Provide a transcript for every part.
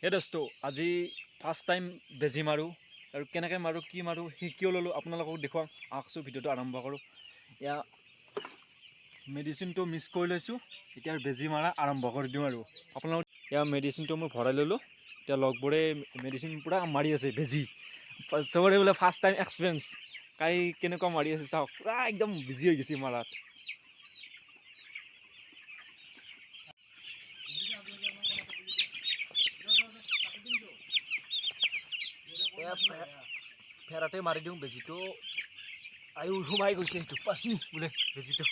হে দোস্ত, আজি ফাৰ্ষ্ট টাইম বেজী মাৰোঁ আৰু কেনেকৈ মাৰোঁ, কি মাৰোঁ শিকিও ল'লোঁ, আপোনালোকক দেখুৱাম। আহকচোন, ভিডিঅ'টো আৰম্ভ কৰোঁ। এয়া মেডিচিনটো মিক্স কৰি লৈছোঁ, এতিয়া বেজী মাৰা আৰম্ভ কৰি দিওঁ। আৰু আপোনালোক এয়া মেডিচিনটো মই ভৰাই ল'লোঁ। এতিয়া লগবোৰে মেডিচিন পূৰা মাৰি আছে বেজী। চবৰে বোলে ফাৰ্ষ্ট টাইম এক্সপিৰিয়েঞ্চ। কাই কেনেকুৱা মাৰি আছে চাওক, পূৰা একদম বিজি হৈ গৈছে মাৰাত। ফেৰাতে মাৰি দিওঁ বেজীটো। আয়ু, সোমাই গৈছে সেইটো পাচি বোলে বেজীটো।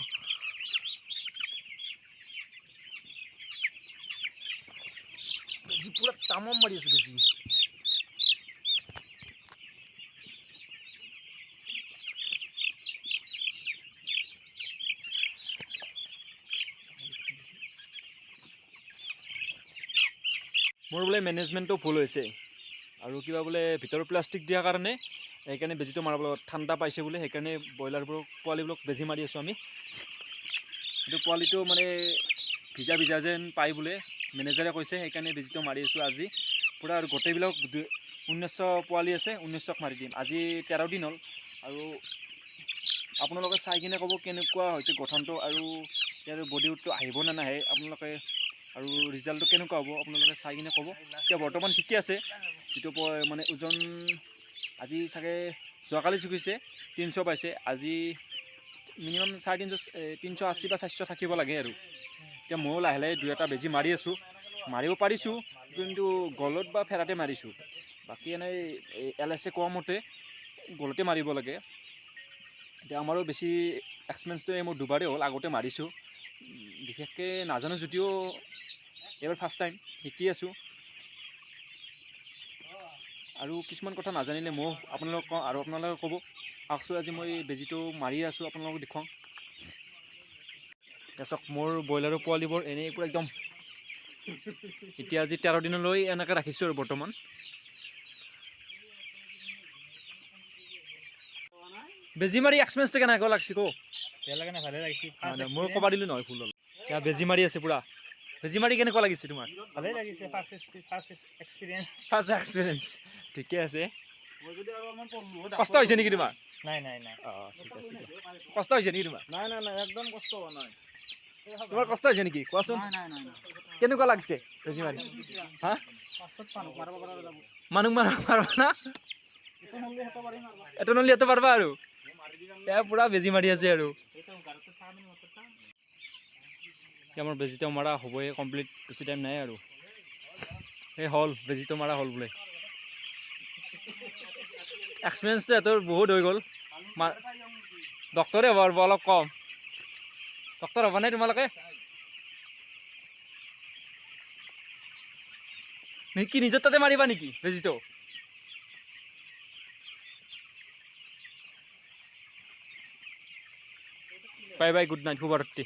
বেজী পূৰা তামাম মাৰি আছোঁ বেজী। মোৰ বোলে মেনেজমেণ্টটো ভুল হৈছে আৰু কিবা বোলে ভিতৰত প্লাষ্টিক দিয়াৰ কাৰণে, সেইকাৰণে বেজীটো মাৰিব লগত ঠাণ্ডা পাইছে বোলে। সেইকাৰণে ব্ৰইলাৰবোৰক, পোৱালিবোৰক বেজী মাৰি আছোঁ আমি। কিন্তু পোৱালিটো মানে ভিজা ভিজা যেন পাই বোলে, মেনেজাৰে কৈছে। সেইকাৰণে বেজীটো মাৰি আছোঁ আজি পূৰা। আৰু গোটেইবিলাক 1900 পোৱালি আছে, 1900ক মাৰি দিম। আজি 13 দিন হ'ল। আৰু আপোনালোকে চাই কিনে ক'ব কেনেকুৱা হৈছে গঠনটো আৰু ইয়াৰ বডি ৱেইটটো আহিব নে নাহে আপোনালোকে, আৰু ৰিজাল্টটো কেনেকুৱা হ'ব আপোনালোকে চাই কিনে ক'ব। এতিয়া বৰ্তমান ঠিকে আছে। যিটো মানে ওজন আজি চাগে যোৱাকালি জুখিছে, 300 পাইছে। আজি মিনিমাম 350, 380 বা 400 থাকিব লাগে। আৰু এতিয়া ময়ো লাহে লাহে দুই এটা বেজী মাৰি আছোঁ, মাৰিব পাৰিছোঁ, কিন্তু গলত বা ফেৰাতে মাৰিছোঁ। বাকী এনেই এল এছ এ কোৱা মতে গলতে মাৰিব লাগে। এতিয়া আমাৰো বেছি এক্সপিৰিয়েঞ্চটো এই মোৰ দুবাৰেই হ'ল, আগতে মাৰিছোঁ। বিশেষকৈ নাজানো যদিও এইবাৰ ফাৰ্ষ্ট টাইম শিকি আছোঁ। আৰু কিছুমান কথা নাজানিলে ময়ো আপোনালোকক কওঁ আৰু আপোনালোকে ক'ব। আহকচোন, আজি মই বেজীটো মাৰি আছোঁ, আপোনালোকক দেখুৱাওঁ। এতিয়া চাওক, মোৰ ব্ৰইলাৰৰ পোৱালিবোৰ এনেই পূৰা একদম। এতিয়া আজি 13 দিনলৈ এনেকৈ ৰাখিছোঁ। আৰু বৰ্তমান বেজী মাৰি এক্সপিৰিয়েঞ্চটো কেনেকুৱা লাগছে ক? বেয়া লগা নাই, ভালে লাগিছে। মই ক'বা দিলোঁ নহয়, ভুল হ'ল। এতিয়া বেজী মাৰি আছে পূৰা। বেজী মাৰি কেনেকুৱা লাগিছে তোমাৰ? ভালে লাগিছে, ফাৰ্ষ্ট এক্সপিৰিয়েঞ্চ। ফাৰ্ষ্ট এক্সপিৰিয়েঞ্চ, ঠিকে আছে। মই যদি আৰু অলপমান পঢ়লো হয়। কষ্ট হৈছে নেকি তোমাৰ? নাই নাই নাই। অঁ, ঠিক আছে দিয়া। কষ্ট হৈছে নেকি তোমাৰ? নাই নাই নাই, একদম কষ্ট হোৱা নাই। তোমাৰ কষ্ট হৈছে নেকি কোৱাচোন? নাই নাই নাই নাই। কেনেকুৱা লাগিছে বেজী মাৰি, হা? পাছত মানুহ মাৰিব পৰা যাব। মানুহ মাৰিব পাৰবা না? এইটো নহ'লে সেইটো পাৰিম আৰু। এটা নলি এটা পাৰবা। আৰু এয়া পূৰা বেজী মাৰি আছে। আৰু এতিয়া আমাৰ বেজীটো মাৰা হ'বই কমপ্লিট, বেছি টাইম নাই আৰু। এই হ'ল, বেজীটো মাৰা হ'ল বোলে। এক্সপিৰিয়েঞ্চটো সিহঁতৰ বহুত হৈ গ'ল। ডক্টৰে হ'ব আৰু অলপ কম ডক্টৰ হ'ব নাই তোমালোকে নেকি? নিজৰ তাতে মাৰিবা নেকি বেজীটো? বাই বাই, গুড নাইট, শুভৰাত্ৰি।